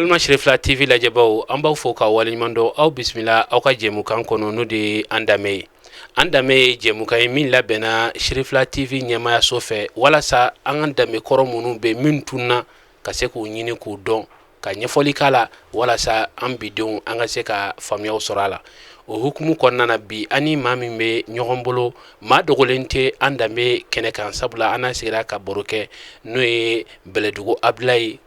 Balima Sirifila TV lajɛbaw, an b'aw fo ka waleɲuman dɔn. Aw bisimila aw ka jɛmukan kɔnɔ, n'o de ye An Danbe ye. An Danbe ye jɛmukan ye min labɛnna Sirifila TV ɲɛmaayaso fɛ, walasa an ka danbe kɔrɔ minnu bɛ min tununna, ka se k'u ɲini k'u dɔn, ka ɲɛfɔli k'a la, walasa an bidenw an ka se ka faamuyaw sɔrɔ a la. O hukumu kɔnɔna na, bi an ni maa min bɛ ɲɔgɔn bolo, maa dogolen tɛ An Danbe kɛnɛ kan, sabula an n'a sigira ka baro kɛ, n'o ye Bɛlɛdugu Abudulayi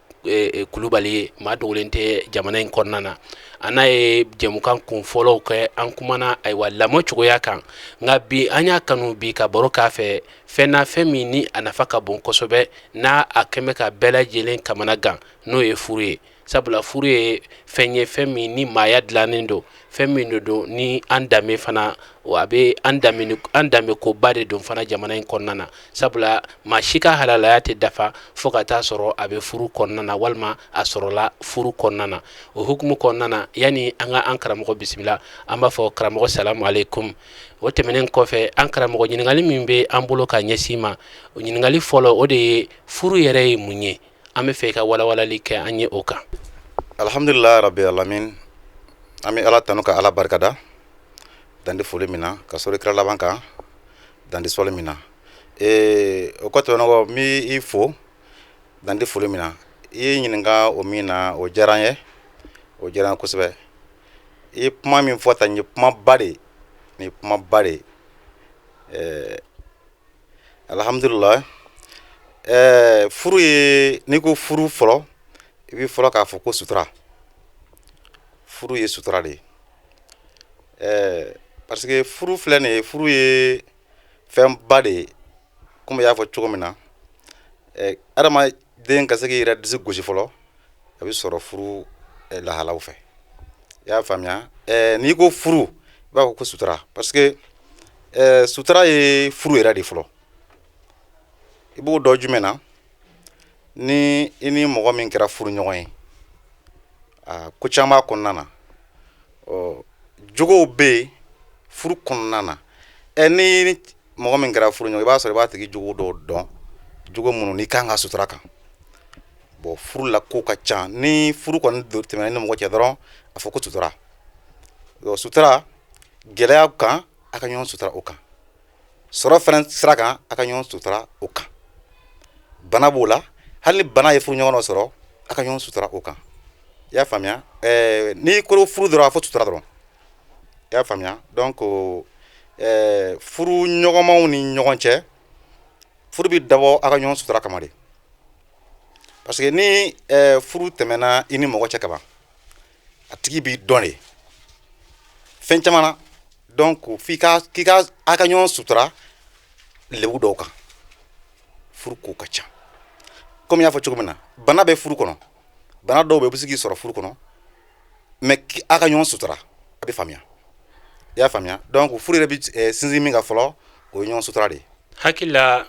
Kulubali ye. Maa dogolen tɛ jamana in kɔnɔna na. An n'a ye jɛmukan kun fɔlɔw kɛ, an kumana ayiwa lamɔ cogoya kan. Nka bi, an y'a kanu bi ka baro k'a fɛ fɛn na, fɛn min ni a nafa ka bon kosɛbɛ, n'a a kɛmɛ ka bɛɛ lajɛlen kamana gan, n'o ye furu ye. Sabula furu ye fɛn ye, fɛn min ni maaya dilannen don, fɛn min de don ni an danbe fana, a bɛ an danbe, an danbe koba de don fana jamana in kɔnɔna na. Sabula maa si ka halalaya tɛ dafa fo ka taa sɔrɔ a bɛ furu kɔnɔna na, walima a sɔrɔla furu kɔnɔna na. O hukumu kɔnɔna na, yanni an ka an karamɔgɔ bisimila, an b'a fɔ: karamɔgɔ, salamu aleykum. O tɛmɛnen kɔfɛ, an karamɔgɔ, ɲininkali min bɛ an bolo ka ɲɛsin ma, o ɲininkali fɔlɔ, o de ye: furu yɛrɛ ye mun ye? An bɛ fɛ i ka walawalali kɛ an ye o kan. Alhamdulilah rabi alamin. An bɛ Ala tanu ka Ala barikada, dan tɛ foli min na, ka sɔli kira laban kan, dan tɛ sɔli min na. O kɔ tɛmɛnen kɔ, n b'i fo, dan tɛ foli min na. I ye ɲininka o min na, o diyara n ye, o diyara n ye kosɛbɛ. I ye kuma min fɔ tan, nin ye kumaba de ye, nin ye kumaba de ye. Alhamdulilah. Furu ye, n'i ko furu fɔlɔ, i bɛ fɔlɔ k'a fɔ ko sutura. Furu ye sutura de ye, parce que furu filɛ nin ye, furu ye fɛnba de ye. Komi i y'a fɔ cogo min na, adamaden ka se k'i yɛrɛ disi gosi fɔlɔ, a bɛ sɔrɔ furu lahalaw fɛ. I y'a faamuya? N'i ko furu, i b'a fɔ ko sutura, parce que sutura ye furu yɛrɛ de fɔlɔ. I b'o dɔn jumɛn na? Ni i ni mɔgɔ min kɛra furu ɲɔgɔn ye, aa, ko caman b'a kɔnɔna na. Ɔ, jogow bɛ yen furu kɔnɔna na. Ni mɔgɔ min kɛra furu ɲɔgɔn, i b'a sɔrɔ i b'a tigi jogo dɔw dɔn, jogo minnu n'i kan ka sutura kan. Bon, furu la ko ka ca. Ni furu kɔni tɛmɛna ni mɔgɔ cɛ dɔrɔn, a fɔ ko sutura. Sutura gɛlɛya kan, a ka ɲɔgɔn sutura o kan. Sɔrɔ fana sira kan, a ka ɲɔgɔn sutura o kan. Bana b'o la, hali ni bana ye furu ɲɔgɔn dɔ sɔrɔ, a ka ɲɔgɔn sutura o kan. I y'a faamuya? N'i ko furu dɔrɔn, a fɔ sutura dɔrɔn. I y'a faamuya? Donc furu ɲɔgɔnmaw ni ɲɔgɔn cɛ, furu bɛ dabɔ a ka ɲɔgɔn sutura kama de, parce que ni furu tɛmɛna i ni mɔgɔ cɛ kaban, a tigi b'i dɔn de fɛn caman na. Donc f'i ka k'i ka a ka ɲɔgɔn sutura lebu dɔw kan. Furu ko ka ca. Komi n y'a fɔ cogo min na, bana bɛ furu kɔnɔ, bana dɔw bɛ yen, u bɛ se k'i sɔrɔ furu kɔnɔ, mais a ka ɲɔgɔn sutura, a bɛ faamuya. I y'a faamuya? Donc furu yɛrɛ bɛ sinsin min kan fɔlɔ, o ye ɲɔgɔn sutura de ye. Hakili la,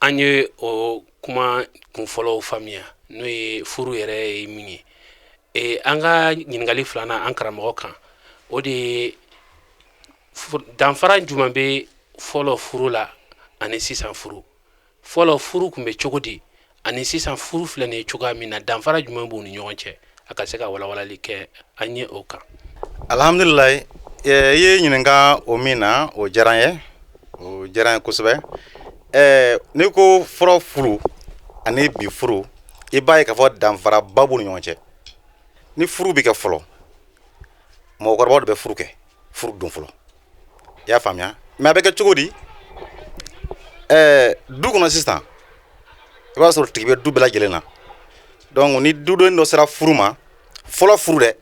an ye o kuma kunfɔlɔw faamuya, n'o ye furu yɛrɛ ye min ye. An ka ɲininkali filanan an karamɔgɔ kan, o de ye: danfara jumɛn bɛ fɔlɔ furu la ani sisan furu? Fɔlɔ furu tun bɛ cogo di, ani sisan furu filɛ nin ye cogoya min na, danfara jumɛn b'u ni ɲɔgɔn cɛ? A ka se ka walawalali kɛ an ye o kan. Alhamdulilayi. I ye ɲininka o min na, o diyara n ye, o diyara n ye kosɛbɛ. N'i ko fɔlɔ furu ani bi furu, i b'a ye k'a fɔ danfaraba b'u ni ɲɔgɔn cɛ. Ni furu bɛ kɛ fɔlɔ, mɔgɔkɔrɔbaw de bɛ furu kɛ, furu don fɔlɔ. I y'a faamuya? Mais a bɛ kɛ cogo di? Du kɔnɔ sisan, i b'a sɔrɔ tigi bɛ du bɛɛ lajɛlen na. Donc ni duden dɔ sera furu ma, fɔlɔ furu dɛ,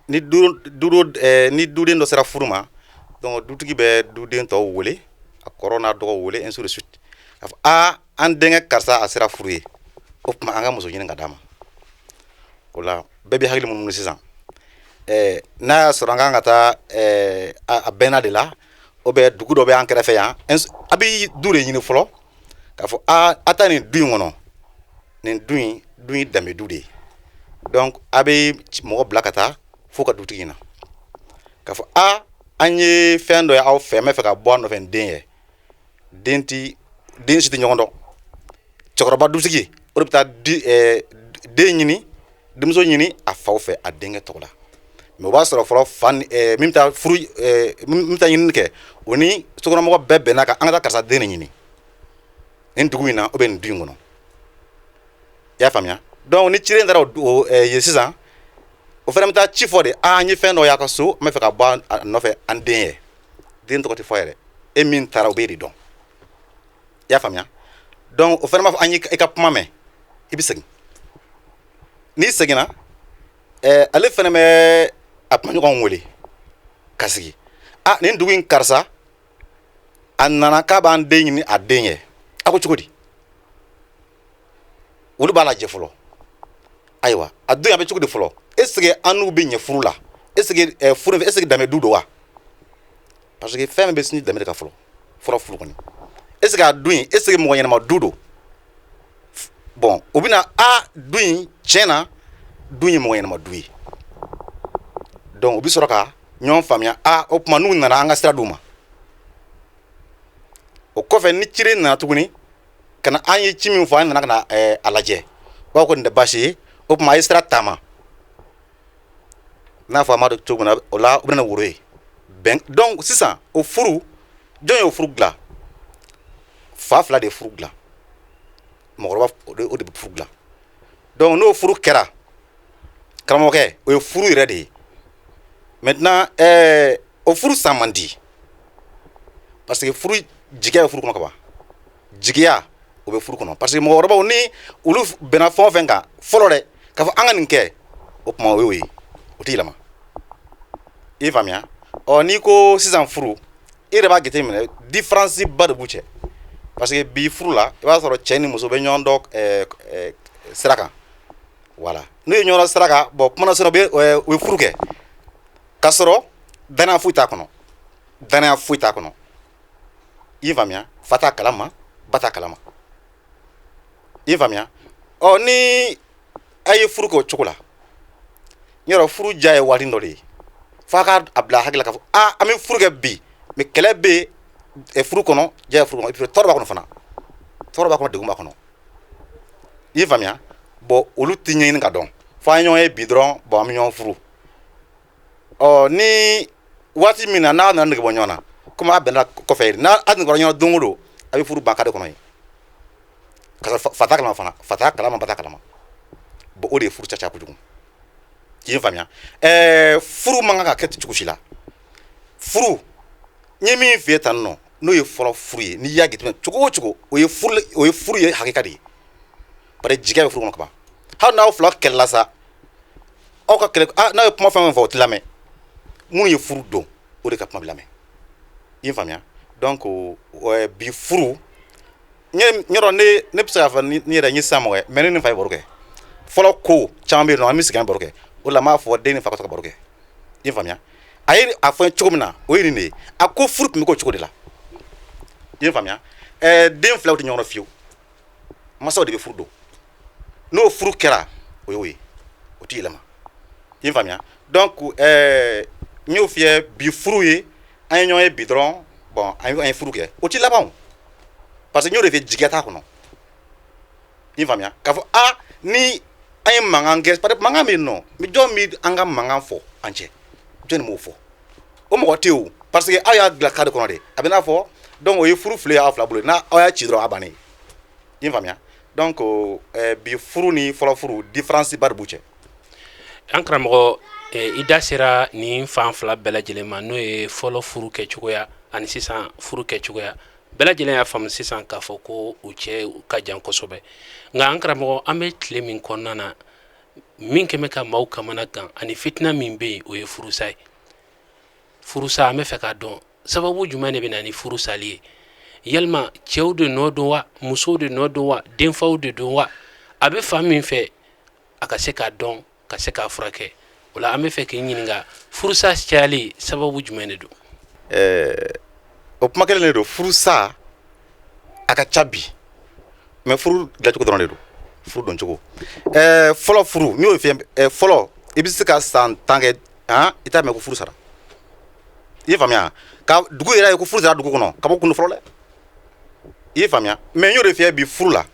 ni du du ni duden dɔ sera furu ma, donc dutigi bɛ duden tɔw wele, a kɔrɔ n'a dɔgɔw wele, ainsi de suite, a fɔ: aa, an denkɛ karisa, a sera furu ye, o tuma an ka muso ɲini ka d'a ma. O la, bɛɛ bɛ hakili munumunu sisan. N'a y'a sɔrɔ an kan ka taa a bɛnna de la, o bɛ dugu dɔ bɛ an kɛrɛfɛ yan, a bɛ du de ɲini fɔlɔ k'a fɔ: aa, a taa nin du in kɔnɔ, nin du in, du in danbe du de ye. Donc a bɛ mɔgɔ bila ka taa fo ka dutigi in na k'a fɔ: aa, an ye fɛn dɔ ye aw fɛ, an bɛ fɛ ka bɔ a nɔfɛ n den ye. Den ti den si tɛ ɲɔgɔn dɔn. Cɛkɔrɔba dutigi, o de bɛ taa di den ɲini. Denmuso ɲini a faw fɛ a denkɛ tɔgɔ la, mais o b'a sɔrɔ fɔlɔ fa min bɛ taa furu, min bɛ taa ɲinini kɛ, o ni sokɔnɔmɔgɔ bɛɛ bɛnna kan, an ka taa karisa den de ɲini nin dugu in na ou bien nin du in kɔnɔ. I y'a faamuya? Donc ni ciden taara o yen sisan, o fana bɛ taa ci fɔ de: aa, an ye fɛn dɔ y'a ka so, an bɛ fɛ ka bɔ a nɔfɛ an den ye. Den tɔgɔ tɛ fɔ yɛrɛ, e min taara, o b'e de dɔn. I y'a faamuya? Donc o fana b'a fɔ an ye i ka kuma mɛn, i bɛ segin. N'i seginna, ale fana bɛ a kumaɲɔgɔnw wele ka sigi: a nin dugu in karisa, a nana k'a b'an den ɲini a den ye. A ko cogo di? Olu b'a lajɛ fɔlɔ. Ayiwa, a don a bɛ cogo di fɔlɔ? Est ce que an n'u bɛ ɲɛ furu la? Est ce que furu, est ce que danbe du don wa? Parce que fɛn min bɛ sinji danbe de kan fɔlɔ fɔlɔ furu kɔni. Est ce que a du in, est ce que mɔgɔ ɲɛnama du don? Bon, o bɛna a du in, tiɲɛ na, du ye mɔgɔ ɲɛnama du ye. Donc u bɛ sɔrɔ ka ɲɔgɔn faamuya. A o tuma n'u nana, an ka sira d'u ma. O kɔfɛ, ni ciden nana tuguni ka na, an ye ci min fɔ, an nana ka na a lajɛ, u b'a fɔ ko nin tɛ baasi ye. O tuma a ye sira taama n'a fɔ a ma don cogo min na, o la u bɛna woro ye bɛn. Donc sisan o furu, jɔn y'o furu dilan? Fa fila de ye furu dilan, mɔgɔkɔrɔba o de bɛ furu dilan. Donc n'o furu kɛra, karamɔgɔkɛ, o ye furu yɛrɛ de ye. Maintenant o furu san man di, parce que furu jigiya bɛ furu kɔnɔ ka ban. Jigiya o bɛ furu kɔnɔ, parce que mɔgɔkɔrɔbaw ni olu bɛnna fɛn o fɛn kan fɔlɔ dɛ, k'a fɔ an ka nin kɛ, o tuma o y'o ye, o tɛ yɛlɛma. I faamuya? Ɔ, n'i ko sisan furu, i yɛrɛ b'a jateminɛ, différence ba de b'u cɛ, parce que bi furu la, i b'a sɔrɔ cɛ ni muso bɛ ɲɔgɔn dɔn sira kan. Voilà, n'u ye ɲɔgɔn dɔn sira kan, bon, kuma na u bɛ u ye furu kɛ k'a sɔrɔ danaya foyi t'a kɔnɔ, danaya foyi t'a kɔnɔ. I y'i faamuya? Fa t'a kalama, ba t'a kalama. I y'i faamuya? Ɔ, ni a ye furu kɛ o cogo la, yɔrɔ furu diya ye waati dɔ de ye, f'a ka a bila hakili la k'a fɔ aa, an bɛ furu kɛ bi, mais kɛlɛ bɛ yen furu kɔnɔ, diya ye furu kɔnɔ, et puis tɔɔrɔ b'a kɔnɔ fana, tɔɔrɔ b'a kɔnɔ, degun b'a kɔnɔ. I y'i faamuya? Bon, olu tɛ ɲɛɲini ka dɔn fo an ye ɲɔgɔn ye bi dɔrɔn, bon, an bɛ ɲɔgɔn furu. Ɔ, ni waati min na n'a nana nege bɔ ɲɔgɔn na, komi a bɛnna kɔfɛ, n'a a nege bɔra ɲɔgɔn na don o don, a bɛ furu ban kare kɔnɔ yen, ka sɔrɔ fa t'a kalama fana, fa t'a kalama, ba t'a kalama. Bon, o de ye furu caca kojugu. I ye faamuya? Furu man kan ka kɛ cogo si la. Furu n ye min f'i ye tan nɔ, n'o ye fɔlɔ furu ye, n'i y'a jateminɛ cogo o cogo, o ye furu ye hakika de ye, parce que jigiya bɛ furu kɔnɔ kaban. Hali n'aw fila kɛlɛla sa, aw ka kɛlɛ, n'a ye kuma fɛn o fɛn fɔ, o tɛ lamɛn. Minnu ye furu don, o de ka kuma bɛ lamɛn. I ye faamuya? Donc bi furu, n ye yɔrɔ ne bɛ se k'a fɔ ni yɛrɛ n ye sisan mɔgɔ ye, mais ne ni n fa ye baro kɛ fɔlɔ, ko caman bɛ yen nɔ, an bɛ sigi an bɛ baro kɛ. O de la n b'a fɔ den ni fa ka to ka baro kɛ. I ye faamuya? A ye a fɔ n ye cogo min na, o ye nin de ye. A ko furu tun bɛ k'o cogo de la. I ye faamuya? Den filaw tɛ ɲɔgɔn dɔn fiyewu, masaw de bɛ furu don. N'o furu kɛra, o y'o ye, o tɛ yɛlɛma. I ye faamuya? Donc n y'o f'i ye, bi furu ye an ye ɲɔgɔn ye bi dɔrɔn, bon, an ye furu kɛ, o tɛ laban o, parce que n y'o de fɛ, jigiya t'a kɔnɔ. I ye faamuya? K'a fɔ a ni an ye mankan kɛ, parce que mankan bɛ yen nɔ, mais jɔn bɛ an ka mankan fɔ an cɛ? Jɔn b'o fɔ? O mɔgɔ tɛ yen o, parce que aw y'a dilan cadre kɔnɔ de, a bɛ n'a fɔ. Donc o ye furu fili aw fila bolo, n'a aw y'a ci dɔrɔn, a bannen. I ye faamuya? Donc bi furu ni fɔlɔ furu, différence ba de b'u cɛ. An karamɔgɔ, i da sera nin fan fila bɛɛ lajɛlen ma, n'o ye fɔlɔ furu kɛcogoya ani sisan furu kɛcogoya. Bɛɛ lajɛlen y'a faamu sisan k'a fɔ ko u cɛ ka jan kosɛbɛ. Nka an karamɔgɔ, an bɛ tile min kɔnɔna na, min kɛmɛ ka maaw kamana gan ani fitina min bɛ yen, o ye furusa ye. Furusa, an bɛ fɛ k'a dɔn sababu jumɛn de bɛ na ni furusali ye. Yalima cɛw de nɔ don wa, musow de nɔ don wa, denfaw de don wa? A bɛ fan min fɛ, a ka se k'a dɔn, ka se k'a furakɛ. O la, an bɛ fɛ k'i ɲininka, furusa cayali sababu jumɛn de don? O kuma kelen de don. Furusa a ka ca bi, mais furu dilancogo dɔrɔn de don, furu doncogo. Fɔlɔ furu, n y'o f'i ye, fɔlɔ i bɛ se ka san 10 kɛ, han, i t'a mɛn ko furu sara. I ye faamuya? Ka dugu yɛrɛ ye ko furu sara dugu kɔnɔ, ka bɔ kun fɔlɔ dɛ. I ye faamuya? Mais n y'o de f'i ye, bi furu la,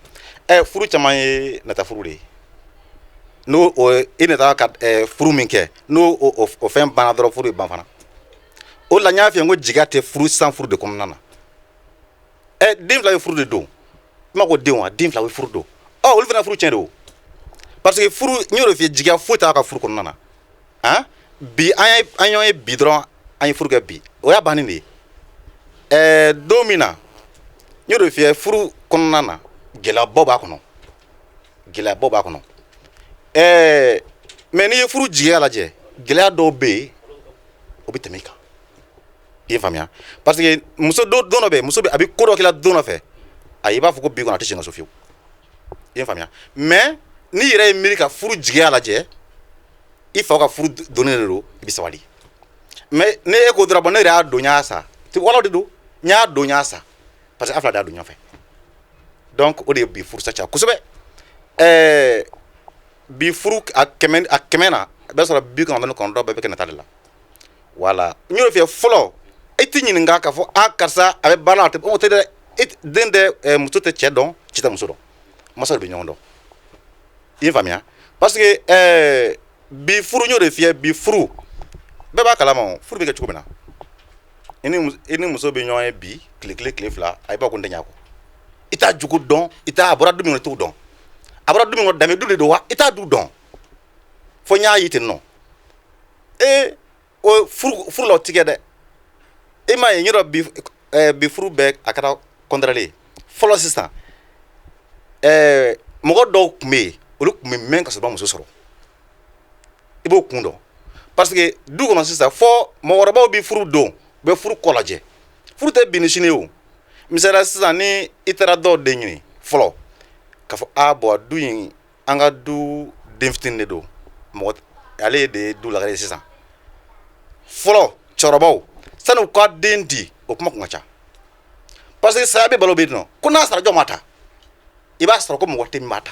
furu caman ye nata furu de ye. N'o o i nata ka furu min kɛ, n'o o fɛn banna dɔrɔn, furu ye ban fana. O la n y'a f'i ye n ko jigiya tɛ furu san furu de kɔnɔna na. Den fila ye furu de don. I ma ko den wa, den fila bɛ furu don. Ɔ, olu fana furu tiɲɛ de o, parce que furu, n y'o de f'i ye, jigiya foyi t'a ka furu kɔnɔna na. Han, bi an ye an ɲɔgɔn ye bi dɔrɔn, an ye furu kɛ bi, o y'a bannen de ye. Don min na, n y'o de f'i ye, furu kɔnɔna na, gɛlɛyabaw b'a kɔnɔ, gɛlɛyabaw b'a kɔnɔ. Mais n'i ye furu jigiya lajɛ, gɛlɛya dɔw bɛ yen, o bɛ tɛmɛ i kan. I ye faamuya? Parce que muso don dɔ bɛ yen, muso bɛ a bɛ ko dɔ k'i la don dɔ fɛ, ayi, i b'a fɔ ko bi kɔni a tɛ segin ka so fiyewu. I ye faamuya? Mais n'i yɛrɛ ye miiri ka furu jigiya lajɛ, i fa ka furu donnen de don, i bɛ sabali. Mais ne e ko dɔrɔn, bon, ne yɛrɛ y'a don, n y'a sa, walaw de don, n y'a don, n y'a sa, parce que a fila de y'a don ɲɔgɔn fɛ. Donc o de ye bi furusa caya kosɛbɛ. Bi furu a 100, a 100 na, i b'a sɔrɔ 99 bɛɛ bɛ kɛ nata de la. Wala n y'o f'i ye fɔlɔ, e t'i ɲininka k'a fɔ a karisa a bɛ baara la, a tɛ, o tɛ dɛ. E den tɛ, muso tɛ cɛ dɔn, cɛ tɛ muso dɔn, masaw de bɛ ɲɔgɔn dɔn. I ye faamuya? Parce que bi furu, n y'o de f'i ye, bi furu bɛɛ b'a kalama. O furu bɛ kɛ cogo min na, i ni muso bɛ ɲɔgɔn ye bi tile kelen, tile fila, a b'a ko n tɛ ɲɛ kɔ. I t'a jugu dɔn, i t'a a bɔra du min kɔnɔ, i t'o dɔn. A bɔra du min kɔnɔ, danbe du de don wa, i t'a du dɔn, fo n y'a ye ten nɔ. Ee, o furu la, o ti kɛ dɛ. E m'a ye yɔrɔ bi, bi furu bɛɛ a kɛra contraire ye. Fɔlɔ sisan, mɔgɔ dɔw tun bɛ yen, olu tun bɛ mɛn ka sɔrɔ u ma muso sɔrɔ. I b'o kun dɔn, parce que du kɔnɔ sisan, fɔ mɔgɔkɔrɔbaw bɛ furu don, u bɛ furu kɔ lajɛ. Furu tɛ bin ni sini ye o. Misaliya sisan, ni i taara dɔw den ɲini fɔlɔ, k'a fɔ a bɔn, du in, an ka du den fitinin de don, mɔgɔ ale de ye du lagare ye sisan. Fɔlɔ cɛkɔrɔbaw, sani u ka den di, o kuma kun ka ca, parce que saya bɛ balo bɛ yen nɔ, ko n'a sara, jɔn b'a ta? I b'a sɔrɔ ko mɔgɔ tɛ min b'a ta.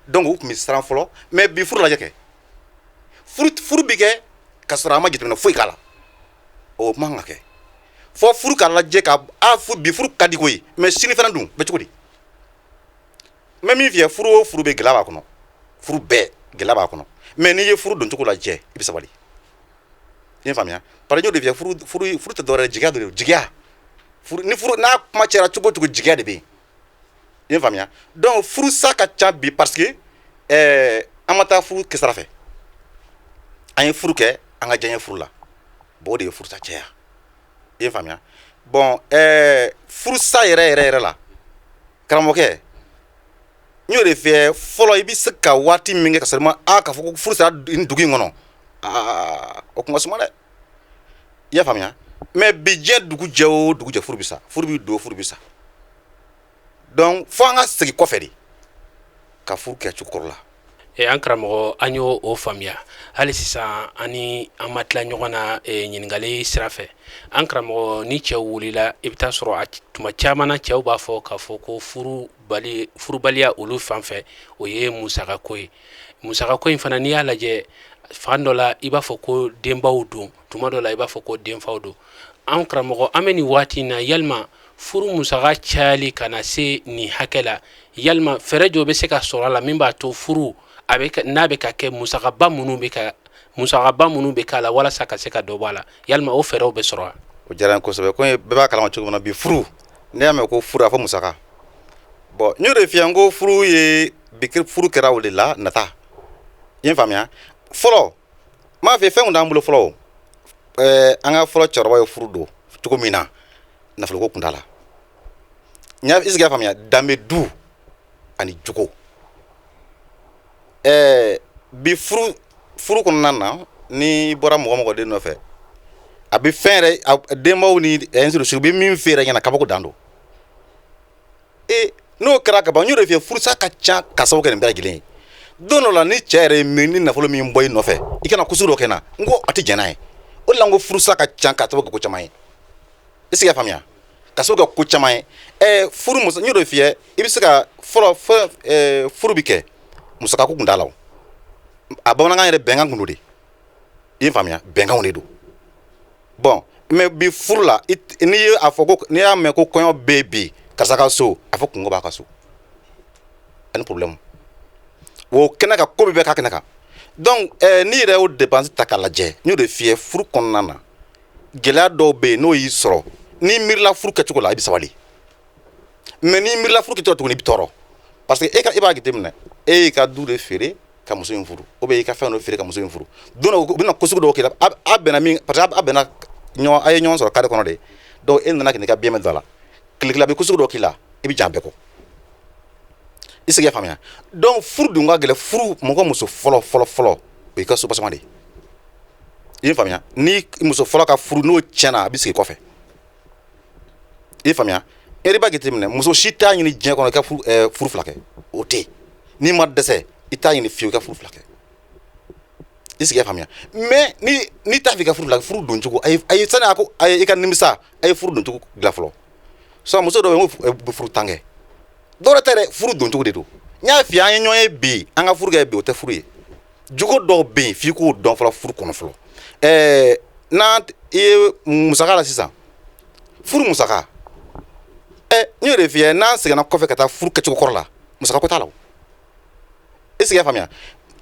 Donc u tun bɛ siran fɔlɔ. Mais bi furu lajɛ kɛ, furu bɛ kɛ ka sɔrɔ a ma jateminɛ foyi k'a la. O man ka kɛ. Fɔ furu k'a lajɛ ka a bi furu ka di koyi, mais sini fana dun bɛ cogo di? N bɛ min f'i ye, furu o furu bɛ, gɛlɛya b'a kɔnɔ. Furu bɛɛ gɛlɛya b'a kɔnɔ. Mais n'i ye furu doncogo lajɛ, i bɛ sabali. I ye faamuya? Parce que n y'o de f'i ye, furu tɛ dɔwɛrɛ ye, jigiya de don. Jigiya, furu ni furu n'a kuma cayara cogo o cogo, jigiya de bɛ yen. I ye faamuya? Donc furusa ka ca bi, parce que an ma taa furu kɛ sira fɛ, an ye furu kɛ an ka diɲɛ furu la. Bon, o de ye furusa caya. I ye faamuya? Bon, furusa yɛrɛ yɛrɛ yɛrɛ la, karamɔgɔkɛ, n y'o de f'i ye fɔlɔ, i bɛ se ka waati min kɛ ka sɔrɔ i ma a k'a fɔ ko furu sara nin dugu in kɔnɔ, aa, o kun ka suma dɛ. I y'a faamuya? Mais bi, diɲɛ dugu jɛ o dugu jɛ, furu bɛ sa, furu bɛ don, furu bɛ sa. Donc fo an ka segin kɔfɛ de ka furu kɛ cogo kɔrɔ la. An karamɔgɔ, an y'o o faamuya. Hali sisan, ani an ma tila ɲɔgɔn na ɲininkali sira fɛ. An karamɔgɔ, ni cɛw wulila, i bɛ taa sɔrɔ a tuma caman na, cɛw b'a fɔ k'a fɔ ko furubaliya olu fan fɛ, o ye musakako ye. Musakako in fana, n'i y'a lajɛ fan dɔ la, i b'a fɔ ko denbaw don, tuma dɔ la i b'a fɔ ko denfaw don. An karamɔgɔ, an bɛ nin waati in na, yalima furu musaka cayali ka na se nin hakɛ la, yalima fɛɛrɛ jɔ bɛ se ka sɔrɔ a la min b'a to furu a bɛ n'a bɛ ka kɛ, musakaba minnu bɛ k'a la, walasa ka se ka dɔ bɔ a la? Yalima o fɛɛrɛw bɛ sɔrɔ wa? O diyara n ye kosɛbɛ. Ko bɛɛ b'a kalama cogo min na, bi furu, n'i y'a mɛn ko furu, a fɔ musaka. Bon, n y'o de f'i ye, n ko furu ye bi, furu kɛra o de la nata. I ye faamuya? Fɔlɔ, n m'a f'i ye, fɛn kun t'an bolo fɔlɔ o. An ka fɔlɔ cɛkɔrɔba ye furu don cogo min na, nafoloko kun t'a la. N y'a, est ce que i y'a faamuya? Danbe du ani jogo. Bi furu kɔnɔna na, n'i bɔra mɔgɔ mɔgɔ den nɔfɛ, a bɛ fɛn yɛrɛ, denbaw ni ainsi de suite, u bɛ min f'e yɛrɛ ɲɛna, kabako dan don. E n'o kɛra ka ban, n y'o de f'i ye, furusa ka ca ka sababu kɛ nin bɛɛ lajɛlen ye. Don dɔ la, ni cɛ yɛrɛ ye ni nafolo min bɔ i nɔfɛ, i kana ko sugu dɔ kɛ n na, n ko a tɛ jɛn n'a ye. O de la n ko furusa ka ca ka sababu kɛ ko caman ye. Est ce que i y'a faamuya? Ka sababu kɛ ko caman ye. Furu muso, n y'o de f'i ye, i bɛ se ka fɔlɔ fɛn, furu bɛ kɛ, musakako kun t'a la. O a bamanankan yɛrɛ, bɛnkan kun don de. I ye faamuya? Bɛnkanw de don. Bon, mais bi furu la, n'i ye a fɔ ko, n'i y'a mɛn ko kɔɲɔ bɛ yen bi karisa ka so, a fɔ kungo b'a ka so ani problème o kɛnɛ kan, ko bɛɛ bɛ k'a kɛnɛ kan. Donc n'i yɛrɛ y'o dépense ta k'a lajɛ, n y'o de f'i ye, furu kɔnɔna na, gɛlɛya dɔw bɛ yen, n'o y'i sɔrɔ, n'i miirila furu kɛcogo la, i bɛ sabali. Mais n'i miirila furu kɛcogo tuguni, i bɛ tɔɔrɔ, parce que e ka, e b'a jateminɛ, e y'i ka du de feere ka muso in furu, ou bien i ka fɛn dɔ feere ka muso in furu. Don dɔ, u bɛna ko sugu dɔw k'i la, a bɛnna min, parce que a bɛnna ɲɔgɔn, a ye ɲɔgɔn sɔrɔ carré kɔnɔ de. Donc e nana ka n'i ka biens don a la, tile kelen a bɛ ko sugu dɔ k'i la, i bɛ jan bɛɛ kɔ. I sigi faamuya. Donc furu dun ka gɛlɛn. Furu mɔgɔ muso fɔlɔ fɔlɔ fɔlɔ, o y'i ka soubassement de ye. I ye faamuya? Ni muso fɔlɔ ka furu n'o tiɲɛna, a bɛ sigi kɔfɛ. I ye faamuya? E b'a jateminɛ, muso si t'a ɲini diɲɛ kɔnɔ i ka furu, furu fila kɛ, o tɛ yen. N'i ma dɛsɛ, i t'a ɲini fiyewu i ka furu fila kɛ. I sigi faamuya. Mais ni n'i t'a fɛ i ka furu fila kɛ, furu don cogo, a ye sani a ko a ye i ka nimisa, a ye furu don cogo dilan fɔlɔ. Sisan muso dɔw bɛ yen, ko bɛ furu tan kɛ, dɔwɛrɛ tɛ dɛ, furu don cogo de don. N y'a f'i ye, an ye ɲɔgɔn ye bi, an ka furu kɛ bi, o tɛ furu ye. Jogo dɔw bɛ yen, f'i k'o dɔn fɔlɔ furu kɔnɔ fɔlɔ. N'an i ye musaka la sisan, furu musaka, n y'o de f'i ye, n'an seginna kɔfɛ ka taa furu kɛcogo kɔrɔ la, musaka ko t'a la o. Est ce que i y'a faamuya?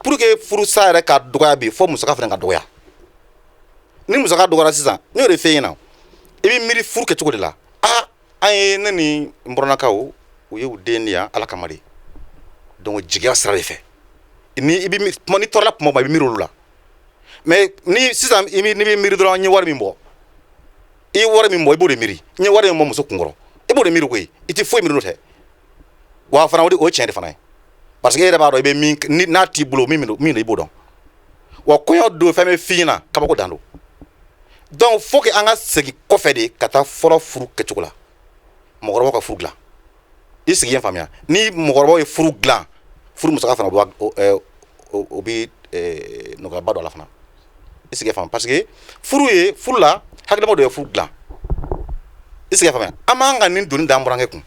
Pour que furusa yɛrɛ ka dɔgɔya bi, fo musaka fana ka dɔgɔya. Ni musaka dɔgɔyara sisan, n y'o de f'e ɲɛna, i bɛ miiri furu kɛcogo de la. Aa, an ye, ne ni n bɔrɔnakaw, u ye u den di yan Ala kama de. Donc jigiya sira de fɛ, ni i bɛ kuma, ni tɔɔrɔla kuma o kuma, i bɛ miiri olu la. Mais ni sisan i bɛ, n'i bɛ miiri dɔrɔn, n ye wari min bɔ, i ye wari min bɔ, i b'o de miiri. N ye wari min bɔ muso kunkɔrɔ, i b'o de miiri koyi. I tɛ foyi miiri n'o tɛ. Wa fana, o de o ye tiɲɛ de fana ye, parce que e yɛrɛ b'a dɔn i bɛ min ni n'a t'i bolo, min don, i b'o dɔn. Wa kɔɲɔ don, fɛn bɛ f'i ɲɛna, kabako dan don. Donc faut que an ka segin kɔfɛ de ka taa fɔlɔ furu kɛcogo la, mɔgɔkɔrɔbaw ka furu dilan. I sigi ye faamuya? Ni mɔgɔkɔrɔbaw ye furu dilan, furu musaka fana o bɛ nɔgɔyaba dɔ la fana. I sigi faamu? Parce que furu ye, furu la, hakilima dɔ ye furu dilan. I sigi faamuya? An m'an ka nin doni d'an burankɛ kun,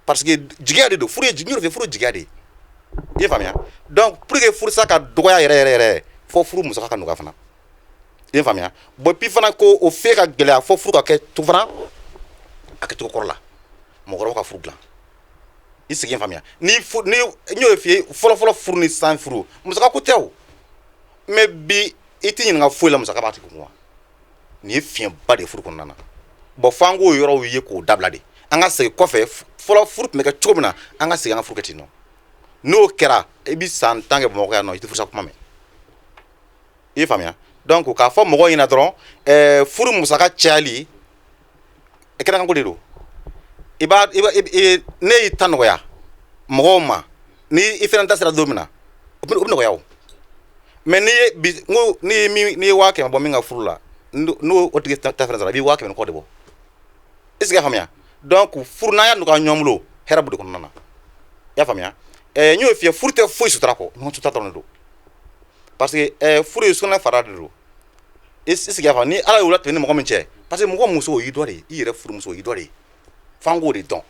parce que jigiya de don. Furu ye, n y'o de fɔ, furu jigiya de ye. I ye faamuya? Donc pour que furusa ka dɔgɔya yɛrɛ yɛrɛ yɛrɛ, fo furu musaka ka nɔgɔya fana. I ye faamuya? Bon, puis fana, ko o f'e ka gɛlɛya, fo furu ka kɛ cogo fana, a kɛcogo kɔrɔ la, mɔgɔkɔrɔbaw ka furu dilan. I sigi faamuya? Ni fu ni n y'o f'i ye, fɔlɔ fɔlɔ furu ni san furu, musaka ko tɛ o. Mais bi, i t'i ɲininka foyi la, musaka b'a tigi kun wa. Nin ye fiɲɛba de ye furu kɔnɔna na. Bon, f'an k'o yɔrɔw ye k'o dabila de. An ka segin kɔfɛ, fɔlɔ furu tun bɛ kɛ cogo min na, an ka segin an ka furu kɛ ten nɔ. N'o kɛra, i bɛ san 10 kɛ Bamakɔ yan nɔ, i tɛ furusa kuma mɛn. I ye faamuya? Donc k'a fɔ mɔgɔw ɲɛna dɔrɔn, furu musaka cayali, kɛnɛkanko de don. I b'a i b'a ne y'i ta nɔgɔya mɔgɔw ma, ni i fana ta sera don min na, o bɛ nɔgɔya o. Mais n'i ye bi, n ko n'i ye min, n'i ye 100 000 bɔ min ka furu la, n'o o tigi ta fana sara, i bɛ 100 000 ni kɔ de bɔ. Est ce que i y'a faamuya? Donc furu, n'an y'a nɔgɔya ɲɔgɔn bolo, hɛrɛ b'o de kɔnɔna na. I y'a faamuya? N y'o f'i ye, furu tɛ foyi sutura kɔ, ɲɔgɔn sutura dɔrɔn de don, parce que furu ye sugunɛ fara de don. I sigi y'a faamu? Ni Ala y'o latigɛ ni mɔgɔ min cɛ, parce que mɔgɔ muso, o y'i dɔ de ye, i yɛrɛ furumuso, o y'i dɔ de ye, f'an k'o de dɔn.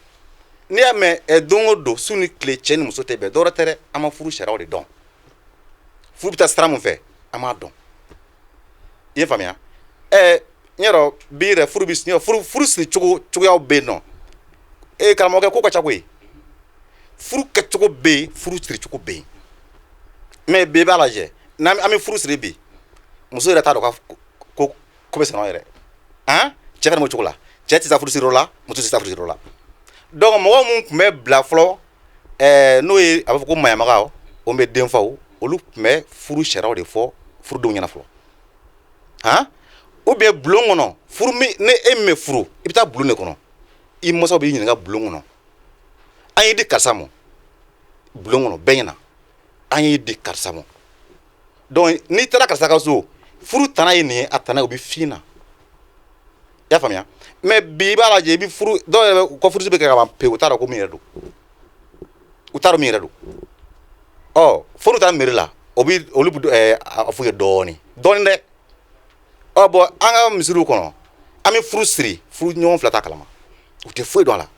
N'i y'a mɛn don o don, su ni tile, cɛ ni muso tɛ bɛn, dɔwɛrɛ tɛ dɛ, an ma furu sariyaw de dɔn. Furu bɛ taa sira mun fɛ, an m'a dɔn. I ye faamuya? N yɛrɛ bi yɛrɛ, furu bɛ furu siri cogo, cogoyaw bɛ yen nɔ. Ee, karamɔgɔkɛ, ko ka ca koyi. Furu kɛcogo bɛ yen, furu siri cogo bɛ yen. Mais bi, i b'a lajɛ, n'an an bɛ furu siri bi, muso yɛrɛ t'a dɔn ka ko ko bɛ sɛnɛ yɛrɛ. Han, cɛ fana b'o cogo la. Cɛ tɛ taa furu siri la, muso tɛ taa furu siri la. Donc mɔgɔ mun tun bɛ bila fɔlɔ, n'o ye a bɛ fɔ ko maɲamaga, o bɛ denfaw, olu tun bɛ furu sariyaw de fɔ furudenw ɲɛna fɔlɔ. Han, ou bien bulon kɔnɔ, furu min, ne e min bɛ furu, i bɛ taa bulon de kɔnɔ, i masaw b'i ɲininka bulon kɔnɔ: an y'i di karisa ma. Bulon kɔnɔ, bɛɛ ɲɛna, an y'i di karisa ma. Donc n'i taara karisa ka so, furu tana ye nin ye, a tana, o bɛ f'i ɲɛna. I y'a faamuya? Mais bi, i b'a lajɛ, i bɛ furu, dɔw yɛrɛ bɛ u ka furusi bɛ kɛ ka ban pewu, u t'a dɔn ko min yɛrɛ don, u t'a dɔn min yɛrɛ don. Ɔ, fo n'u taara mairie la, o bi olu bɛ a f'u ye dɔɔnin dɔɔnin dɛ. Ɔ bɔn, an ka misiriw kɔnɔ, an bɛ furu siri, furu ɲɔgɔn fila t'a kalama, u tɛ foyi dɔn a la.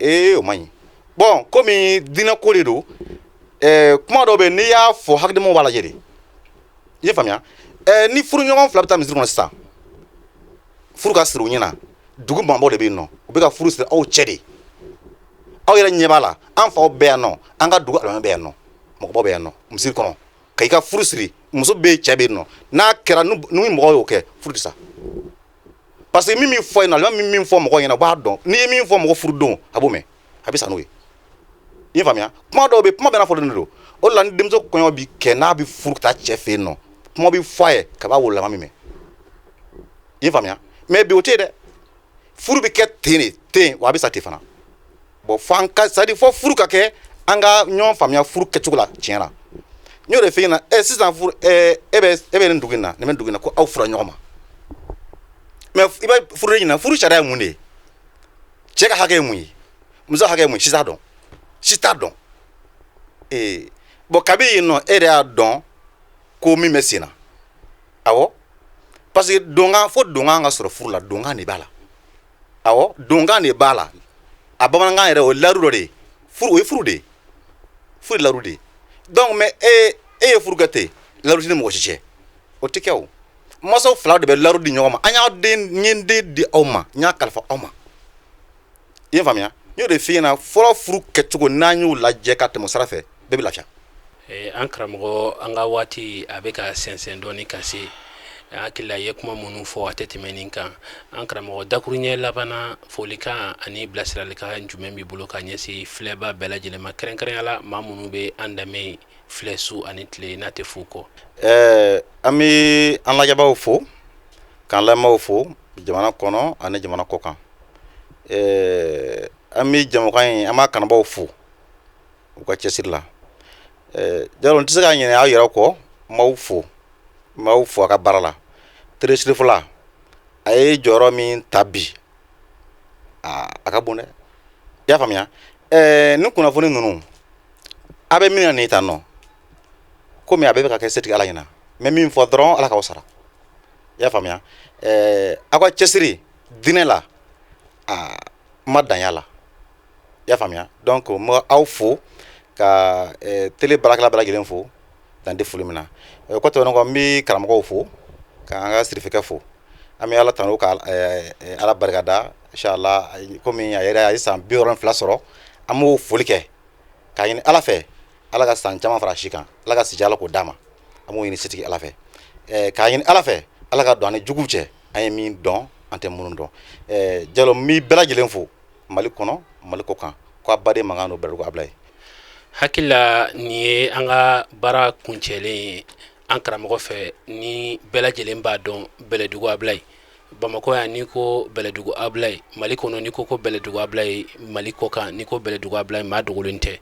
Ee, o man ɲi. Bɔn, komi diinɛ ko de don, kuma dɔw bɛ yen, n'i y'a fɔ, hakilimaw b'a lajɛ de. I ye faamuya? Ni furu ɲɔgɔn fila bɛ taa misiri kɔnɔ sisan, furu ka siri u ɲɛna, dugu maabaw de bɛ yen nɔ, u bɛ ka furu siri aw cɛ de. Aw yɛrɛ ɲɛ b'a la, an faw bɛ yan nɔ, an ka dugu alimami bɛ yan nɔ, mɔgɔbaw bɛ yan nɔ misiri kɔnɔ. Ka i ka furu siri, muso bɛ yen, cɛ bɛ yen nɔ, n'a kɛra ni mɔgɔ y'o kɛ, furu tɛ sa. Parce que min bɛ fɔ yen nɔ, alimami min fɔ mɔgɔ ɲɛna, u b'a dɔn. N'i ye min fɔ mɔgɔ furu don, a b'o mɛn, a bɛ sa n'o ye. I y'a faamuya? Kuma dɔw bɛ, kuma bɛɛ n'a fɔlen de don. O de la, ni denmuso kɔɲɔ bi kɛ, n'a bɛ furu ka taa cɛ fɛ yen nɔ, kuma bɛ fɔ a ye ka b'a wololama min mɛn. I y'a faamuya? Mais bi, o tɛ yen dɛ. Furu bɛ kɛ ten de ten, wa a bɛ sa ten fana. Bon, fo an ka, c'est à dire, fo furu ka kɛ, an ka ɲɔgɔn faamuya furu kɛcogo la. Tiɲɛ na, n y'o de f'i ɲɛna. Sisan furu, e bɛ nin dugu in na, nin bɛ nin dugu in na, ko aw fura ɲɔgɔn ma. Mais i bɛ furu de ɲininka, furu sariya ye mun de ye? Cɛ ka hakɛ ye mun ye? Muso hakɛ ye mun ye? Si t'a dɔn, si t'a dɔn. Bon, kabi yen nɔ, e yɛrɛ y'a dɔn ko min bɛ sen na. Awɔ, parce que donkan, fo donkan ka sɔrɔ furu la. Donkan de b'a la. Awɔ, donkan de b'a la. A bamanankan yɛrɛ, o ye layidu dɔ de ye. Furu, o ye furu de ye, furu ye layidu de ye. Donc, mais e ye furu kɛ ten, layidu tɛ ni mɔgɔ si cɛ, o tɛ kɛ. O masaw fila de bɛ layidu di ɲɔgɔn ma. An y'a den, n ye n den di aw ma, n y'a kalifa aw ma. I ye faamuya? N y'o de f'i ɲɛna. Fɔlɔ furu kɛcogo, n'an y'o lajɛ ka tɛmɛ o sira fɛ, bɛɛ bɛ lafiya. An karamɔgɔ, an ka waati a bɛ ka sɛnsɛn dɔɔni ka se. An hakili la, i ye kuma minnu fɔ, a tɛ tɛmɛ nin kan. An karamɔgɔ, dakuruɲɛ labanna, folikan ani bilasiralikan jumɛn b'i bolo ka ɲɛsin filɛba bɛɛ lajɛlen ma, kɛrɛnkɛrɛnya la maa minnu bɛ an danbe filɛ su ani tile n'a tɛ fu kɔ? An bɛ an lajɛbaaw fo, k'an lamɛnbaaw fo jamana kɔnɔ ani jamana kɔ kan. An bɛ jɛmukan in, an b'a kanubaw fo u ka cɛsiri la. Jalo, n tɛ se ka ɲinɛ aw yɛrɛ kɔ. N b'aw fo, n b'aw fo a ka baara la. Télé Sirifila a ye jɔyɔrɔ min ta bi, a ka bon dɛ. I y'a faamuya? Ni kunnafoni ninnu a bɛ min na nin ta nɔ, komi a bɛɛ bɛ ka kɛ setigi Ala ɲɛna, n bɛ min fɔ dɔrɔn, Ala k'aw sara. I y'a faamuya? Aw ka cɛsiri diinɛ la, aa, n ma dan la. I y'a faamuya? Donc n bɛ aw fo ka télé baarakɛla bɛɛ lajɛlen fo, dan tɛ foli min na. O kɔ tɛmɛnen kɔ, n bɛ karamɔgɔw fo, k'an ka sirifekɛ fo. An bɛ Ala tanu ka Ala barikada, inshallah. Komi a yɛrɛ a ye san 62 sɔrɔ, an b'o foli kɛ k'a ɲini Ala fɛ, Ala ka san caman fara si kan, Ala ka sija, Ala k'o d'a ma. An b'o ɲini setigi Ala fɛ, k'a ɲini Ala fɛ, Ala ka don an ni juguw cɛ, an ye min dɔn, an tɛ minnu dɔn. Jalo, n b'i bɛɛ lajɛlen fo, Mali kɔnɔ, Mali kɔ kan, ko a baden mankan don Bɛlɛdugu Abila ye. Hakili la, nin ye an ka baara kuncɛlen ye an karamɔgɔ fɛ. Ni bɛɛ lajɛlen b'a dɔn, Bɛlɛdugu Abila ye, Bamakɔ yan n'i ko Bɛlɛdugu Abila ye, Mali kɔnɔ n'i ko ko Bɛlɛdugu Abila ye, Mali kɔ kan n'i ko Bɛlɛdugu Abila ye, maa dogolen tɛ.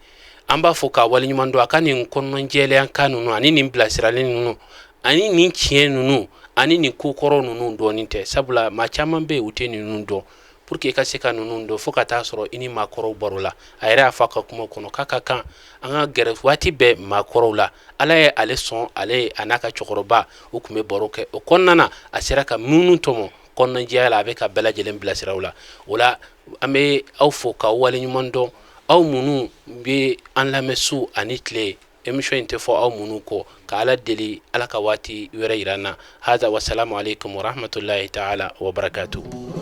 An b'a fɔ k'a waleɲuman dɔn a ka nin kɔnɔnajɛlenya kan ninnu, ani nin bilasirali ninnu, ani nin tiɲɛ ninnu, ani nin kokɔrɔ ninnu dɔɔnin tɛ. Sabula maa caman bɛ yen, u tɛ ninnu dɔn. Pour que i ka se ka ninnu dɔn, fo ka taa sɔrɔ i ni maakɔrɔw baro la. A yɛrɛ y'a fɔ a ka kuma kɔnɔ k'a ka kan an ka gɛrɛ waati bɛɛ maakɔrɔw la. Ala ye ale sɔn, ale a n'a ka cɛkɔrɔba, u tun bɛ baro kɛ. O kɔnɔna na, a sera ka minnu tɔmɔ kɔnɔnajɛya la, a bɛ ka bɛɛ lajɛlen bilasira o la. O la, an bɛ aw fo k'aw waleɲuman dɔn, aw minnu bɛ an lamɛn su ani tile, émission in tɛ fɔ aw minnu kɔ. Ka Ala deli, Ala ka waati wɛrɛ yira an na. Haza, wasalamu aleykum warahmatulahi taala wabarakatuh.